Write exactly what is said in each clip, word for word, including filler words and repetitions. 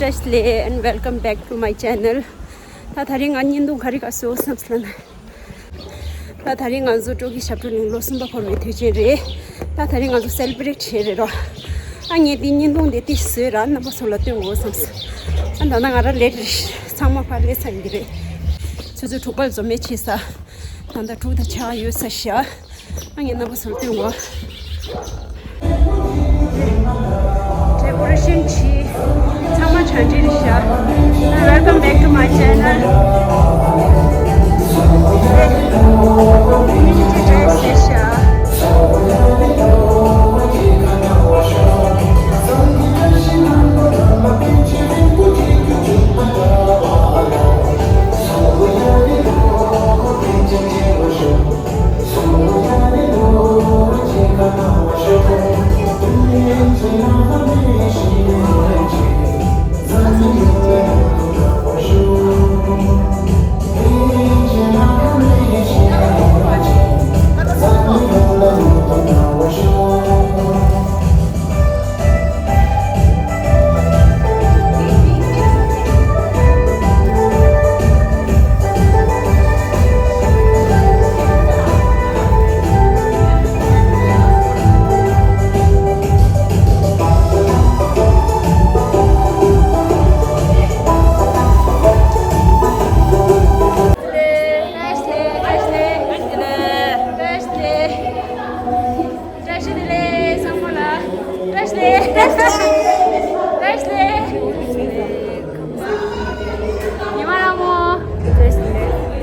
བཀྲ་ཤིས་བདེ་ལེགས། And welcome back to my channel. ད་དེ་རིང་ང་བརྙན་ཐུང་ག་རེ་ག་བཟོ་བསམ་སོང་ན། ད་དེ་རིང་ང་ཚོ་སྤྲོ་སྐྱིད་ཞབས་བྲོ་གླིང་ལོ་གསུམ་པ་འཁོར་བའི་དུས་ཆེན་རེད། ད་དེ་རིང་ང་ཚོ་སེ་ལི་བྷི་རེཊ་བྱེད་རེད་རོ། ཨ་ངས་འདི་བརྙན་ཐུང་འདི་ཏིས་བཟོས་ར་རྣམ་པ་ཚོ་ལ་སྟོན་དགོས་བསམ་སོང་། ཨ་ད་ནང་ང་རང་ལེ་ཊི་རེད། ཚང་མ་ཕར་སླེབས་ཚར་ཡིན་གྱི་རེད། ཆུ་ཚོད་དྲུག་པར་འཛོམས་མེད་བྱེད་ས། ད་ལྟ་དྲུག་དང་ཕྱེད་ཡོད་ས་ཤག་ཨ་ངས་རྣམ་པ་ཚོར་སྟོན་གོ། Decoration བྱས། ཚང་མ་གྲ་སྒྲིག་རེད་ཤག Welcome back to my channel. བཀྲ་ཤིས་བདེ་ལེགས་བཟང་མོ་ལ། བཀྲ་ཤིས་བདེ་ལེགས། བཀྲ་ཤིས་བདེ་ལེགས། ཉི་མ་ལྷ་མོ། བཀྲ་ཤིས་བདེ་ལེགས།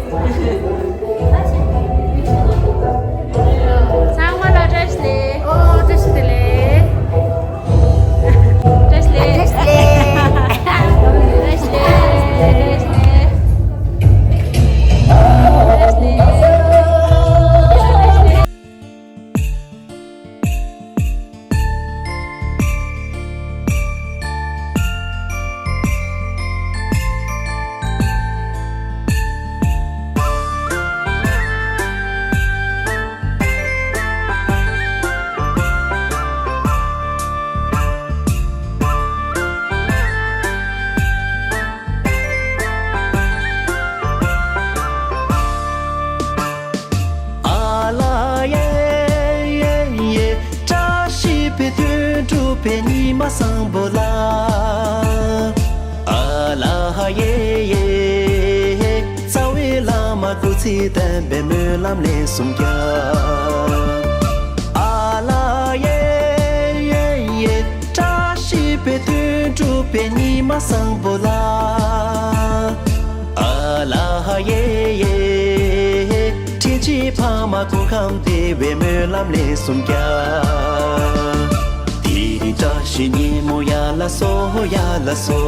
ཚང་མ་ལ་བཀྲ་ཤིས་བདེ་ལེགས། ཨོ་བཀྲ་ཤིས་བདེ་ལེགས། བཀྲ་ཤིས་བདེ་ལེགས། བཀྲ་ཤིས་བདེ་ལེགས། བཀྲ་ཤིས་བདེ་ལེགས། བཀྲ་ཤིས་བདེ་ལེགས། ཨ་ལ་ཡེ་ཡེ་ཡེ། བཀྲ་ཤིས་པའི་དོན་གྲུབ་པའི་ཉི་མ་བཟང་པོ་ལ། ཨ་ལ་ཡེ་ཡེ། རྩ་བའི་བླ་མ་སྐུ་ཚེ་བརྟན་པའི་སྨོན་ལམ་ལན་གསུམ་རྒྱག་ཨ་ལ་ཡེ་ཡེ་ཡེ། བཀྲ་ཤིས་པའི་དོན་གྲུབ་པའི་ཉི་མ་བཟང་པོ་ལ། ཨ་ལ་ཡེ་ཡེ། དྲིན་ཆེན་ཕ་མ་སྐུ་ཁམས་བདེ་བའི་སྨོན་ལམ་ལན་གསུམ་རྒྱག་དེ་རིང་བཀྲ་ཤིས་ཉིན་མོ་ཡ་ལ་སོ་ཡ་ལ་སོ།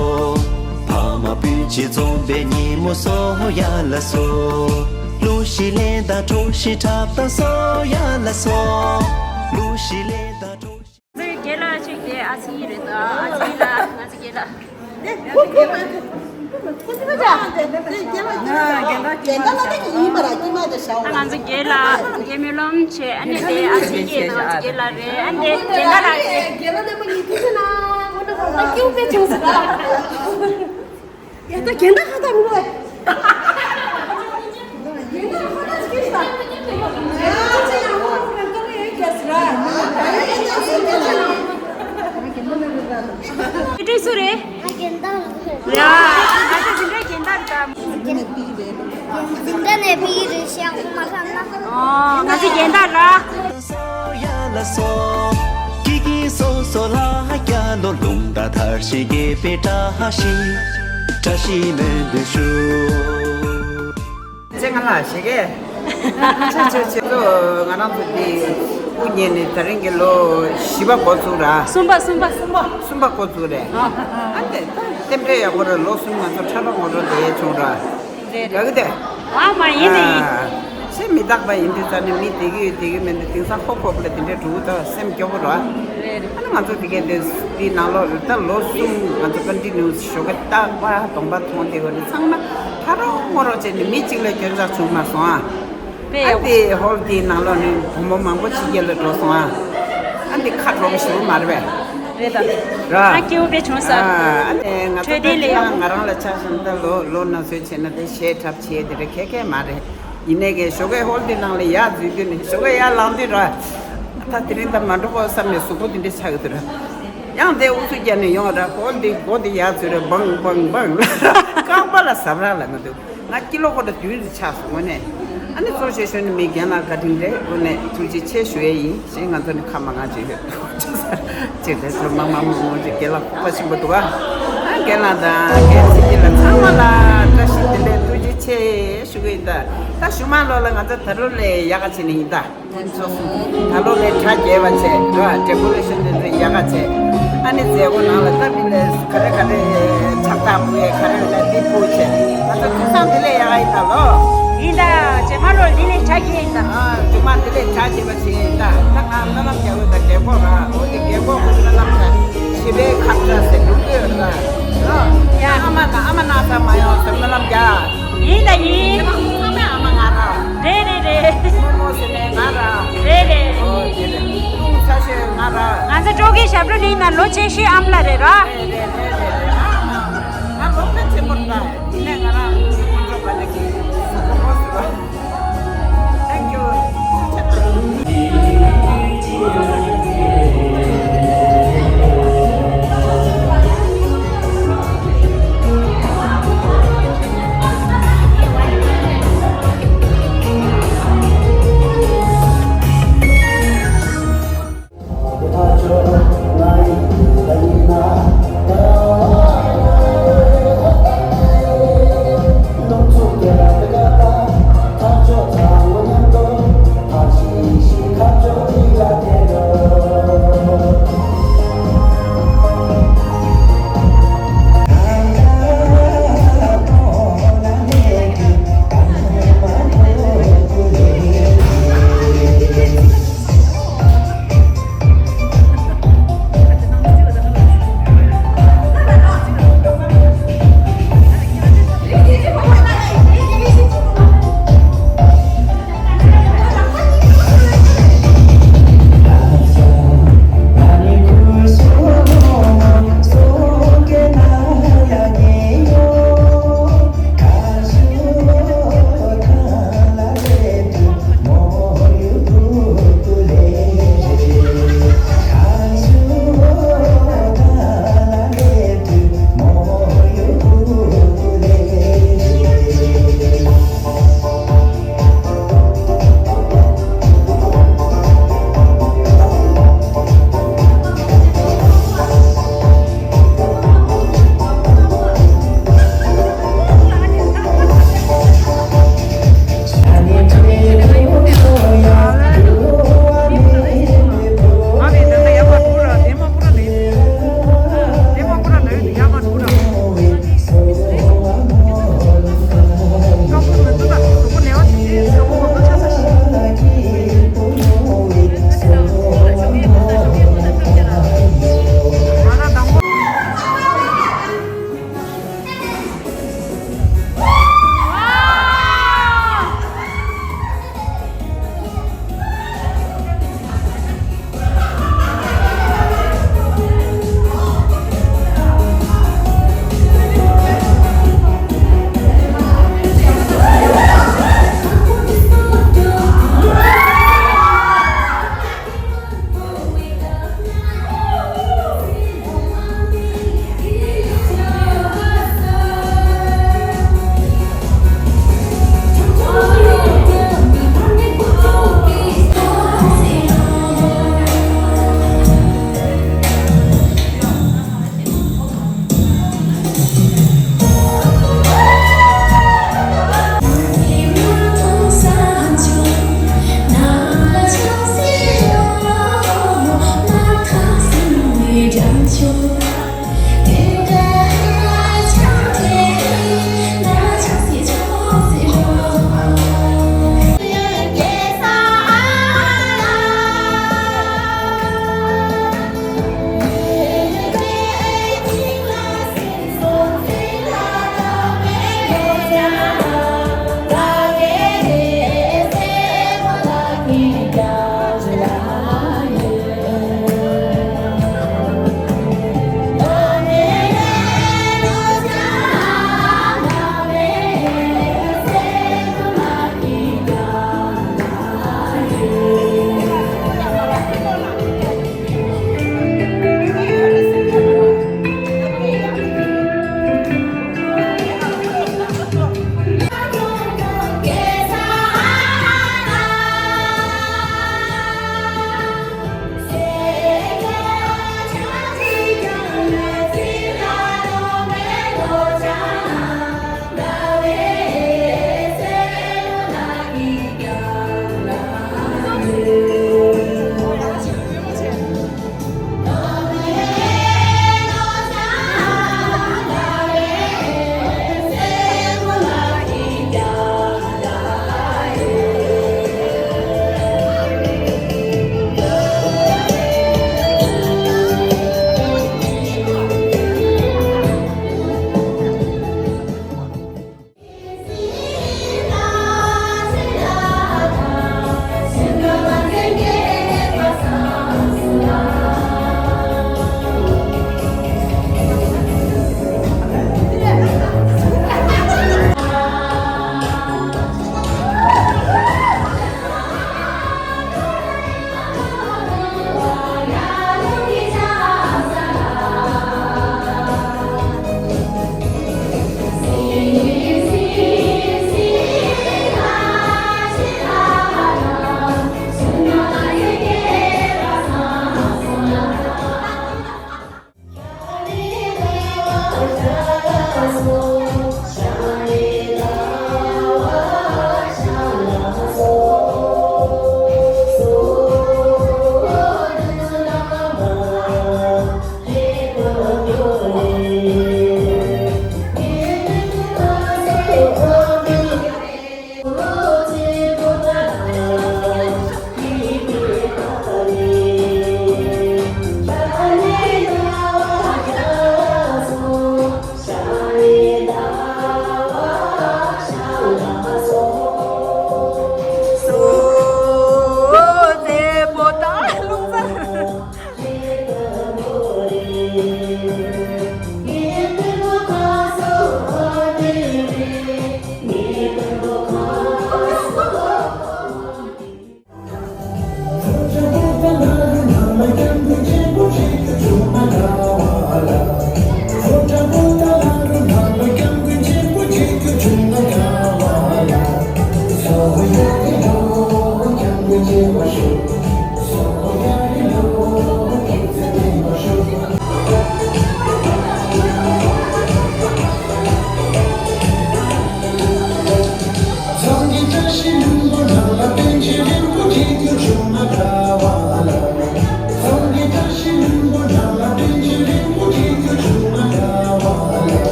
ཕ་མ་སྤུན་མཆེད་འཛོམས་པའི་ཉིན་མོ་སོ་ཡ་ལ་སོ། གླུ་ཞིག་ལེན་དང་གྲོགས་ཤིག་འཁྲབ་དང་སོ་ཡ་ལ་སོ། གླུ་ཞིག་ལེན་དང་གྲོགས་ཤིག་ང་ཚོའི་རྒན་ལགས་གཅིག་དེ་ཨ་ཚི་རེད་ད། ཨ་ཚི་ལགས། ང་ཚོའི་རྒན་ལགས། ཨ་ང་ཚོའི་རྒན་ལགས་རྒན་མོ་སློབ་ཆེན་ཨ་ནི་དེ་ཨ་ཚི་རྒན་དང་ང་ཚོའི་རྒན་ལགས་རེད། ཨ་ནི་དེ་ཨ་ཚི་རྒན་དང་ང་ཚོའི་རྒན་ལགས་རེད། ཨ་ནི་དེ་རྒན་ལགས་རེད། ད་ཁྱེད་པས་བྱུང་ཟེར་ད། ཡ་ད་རྒན་ད་ཧ་ད་རུང་ལ། རྒན་ད་ཧ་ད་སྐྱེས་ད། ཡ་ཅི་ཡང་ཧ་རུང་ལ་ཀ་ལ་ཡ་རྒྱ་སི་ར། ཡ་ད་སུ་རེད། ཨ་རྒན་ད་རེད། ཡ་ཨ་ད་འཛིན་གྲྭ་རྒན་ད་རེད་ད། འཛིན་གྲྭ་ནས་པི་རེད་ཤག་མ་ཁ་ན། ཨོ་ང་ཚོ་རྒན་ད་ར། སོ་ཡ་ལ་སོ། ཀི་ཀི་སོ་སོ་ལ་རྒྱ་ལོ་ལུང་དང་མཐར་ཕྱིན་རྒྱས་པའི་བཀྲ་ཤིས། བཀྲ་ཤིས་སྨོན་འདུན་ཞུ། ཅེ་ང་ལ་ཞེ་གེ། ཆེ་ཆེ་ཆེ་ལོ་ང་རང་ཚོ་དེ་སྐུ་ཉིད་ནས་དེ་རིང་གི་ལོ་བཞི་པ་འགོ་བཙུགས་ར། གསུམ་པ་གསུམ་པ་གསུམ་པ། གསུམ་པ་འགོ་བཙུགས་རེད། ཨ་དེ་ད་རྟེན་འབྲེལ་ཡག་པོ་རེད། ལོ་གསུམ་ང་ཚོ་ཕྲ་རགས་ངོ་སྤྲོད་དེ་ཡས་བྱུང་ར། རེད་རེད། ག་གི་དེ། ཨ་མ་ཡིན་དེ་ཡིན། ཨ་ཚེ་མི་རྟག་པ་ཡིན་དུས་ཙ་ནས་མི་བདེ་གི་ཡོད་བདེ་གི་མེད་འདུག་དེང་སང་ཁོག་ཁོག་ལ་དེ་འདྲའི་འགྲོ་གི་འདུག་སེམས་སྐྱོ་པོ་རེད། རེད་རེད། ཨ་ནི་ང་ཚོ་དེ་གའི་དེ་འདི་ནང་ལོགས་ད་ལོ་གསུམ་ང་ཚོ་ཀོན་ཊི་ནིའུ་སི་ཞོགས་ཀས་རྟག་པར་གདོང་པ་མཐོང་བསྡད་ཡོད་རེད། ཚང་མ་ཕ་རོག་ངོ་རོག་བྱས་ནས་མི་གཅིག་ལས་སྐྱོན་ཆག་བྱུང་མ་སོང་ཨ། དཔེ་ཨ་ཡག་པོ། དེ་ཧོལ་དེའི་ནང་ལོགས་ནས་བུ་མོ་མང་པོ་ཕྱི་རྒྱལ་ལ་འགྲོ་སོང་ཨ། ཨ་འདི་ཁ་དྲོ་གི་ཞུ་མ་རེད་པས། རེད་ད། ར། ཨ་སྐྱིད་པོ་དཔེ་བྱུང་ས། ཨ་ཨ་ནི་ང་ འཕྲོད་བསྟེན་ལས། ང་རང་ལ་ཆ་བཞག་ན་ད་ལོ་ལོ་ན་ཚོད་བྱས་ན་དེ་གཞས་འཁྲབ་བྱས་དེ་རེད། ཁེ་ཁེ་མ་རེད། ཡིན་ནའི་གི་ཞོགས་ཀས་ཧོལ་དེ་ནང་ལ་ཡར་འཛུལ་དུས་ནི་ཞོགས་ཀས་ཡར་ལངས་དུས་ར། ད་དེ་རིང་ད་མ་འགྲོ་གོ་བསམ་ནས་གཟུགས་པོ་དེ་འདྲ་ཆགས་ཡོད་དུས་ར། ཡང་དེ་ཨུ་ཚུགས་བརྒྱབ་ནས་ཡོང་ར། ཧོལ་དེ་སྒོ་དེ་ཡར་འཛུལ་ར། བང་བང་བང་རྐང་པ་ལ་ཟབ་ར་ལ་ང་འདུག་ང་ཀི་ལོ་ཁོ་ད་བདུན་ཙམ་ཆགས་སོང་། དངོས་གནས། ཨ་ནི་གཙོ་ཆེ་ཤོས་ནི་མི་རྒན་ལགས་བཀའ་དྲིན་རེད། དངོས་གནས་ཐུགས་རྗེ་ཆེ་ཞུ་ཡས་ཡིན་ཞེས་ང་ཚོ་ནི་ཁ་མང་ང་བརྗོད་ཡོད། ཅེས་དེ་ཚོ་མང་མང་མང་མང་ཅིག་རྒན་ལགས་ཁོག་པ་ཆེན་པོ་འདུག་ག་ཨ་རྒན་ལགས་དང་རྒན་ཚེ་སྐྱིད་ལགས་ཚང་མ་ལ་བཀྲ་ཤིས་བདེ་ལེགས་ཐུགས་རྗེ་ཆེ་ཞུ་གི་ཡིན། ད་ད་གཞུག་མ་ལོ་ལ་ང་ཚོ་ད་རུང་ལས་ཡག་ག་བྱེད་ནི་ཡིན་ད། ད་ལོ་ལས་གྲ་རྒྱས་པ་བྱས་ར། ཌེ་ཀོ་རེ་ཤན་དེ་ཚོ་ཡག་ག་བྱས། ཨ་ནི་མཛད་སྒོ་ནང་ལ་ད་མི་ལས་ག་རེ་ག་རེ་ཕྱག་རྟགས་ཕུལ་ཡས་ག་རེ་ཡོད་ན་དེ་ཕུལ་བྱས། ང་ཚོ་དུས་སང་དེ་ལས་ཡག་ག་ཡིན་ད་ལོ། ཡིན་ད། རྗེས་མ་ལོ་འདི་ལས་གྲ་རྒྱས་ཡིན་ད། ཨ་རྗེས་མ་འདི་ལས་གྲ་རྒྱས་པ་བྱས་ཡིན་ད། ད་ང་སྨོན་ལམ་རྒྱག་འོས་ད་རྒན་གོག་ར། འོ་དེ་རྒན་གོག་གི་སྨོན་ལམ་ད་ཞི་བའི་ཁ་བྲལ་ཟེར་འགྲོ་གི་ཡོད་ར། ཨ་ཡ། ཨ་མ་ན་ཨ་མ་ན་ཚ་མ་ཡོང་ཟེར་སྨོན་ལམ་རྒྱག་ཡིན་ད་ཡིན། ཚང་མས་ཨ་མ་ང་ར། རེད་རེད་རེད། རྨོ་མོ་ཟེར་ནས་ང་ར། རེད་རེད། ཨོ་དེ་རེད། རླུང་ཚ་ཤོས་ང་ར། ང་ཚོ་ཀྲོ་གི་ཞབས་བྲོ་ནི་ན་ལོ་ཆེ་ཤོས་ཨམ་ལ་རེད་ར། རེད་རེད་རེད་རེད། ཨ་ང་ལོ་ཕལ་ཆེན་པོ་རེད། ཡིན་ནའི་ང་རང་ཚོ་ཁོང་ཚོ་ག་ལེ་གི་སུ་གོ་མོ་ཟེར་བ། Thank you.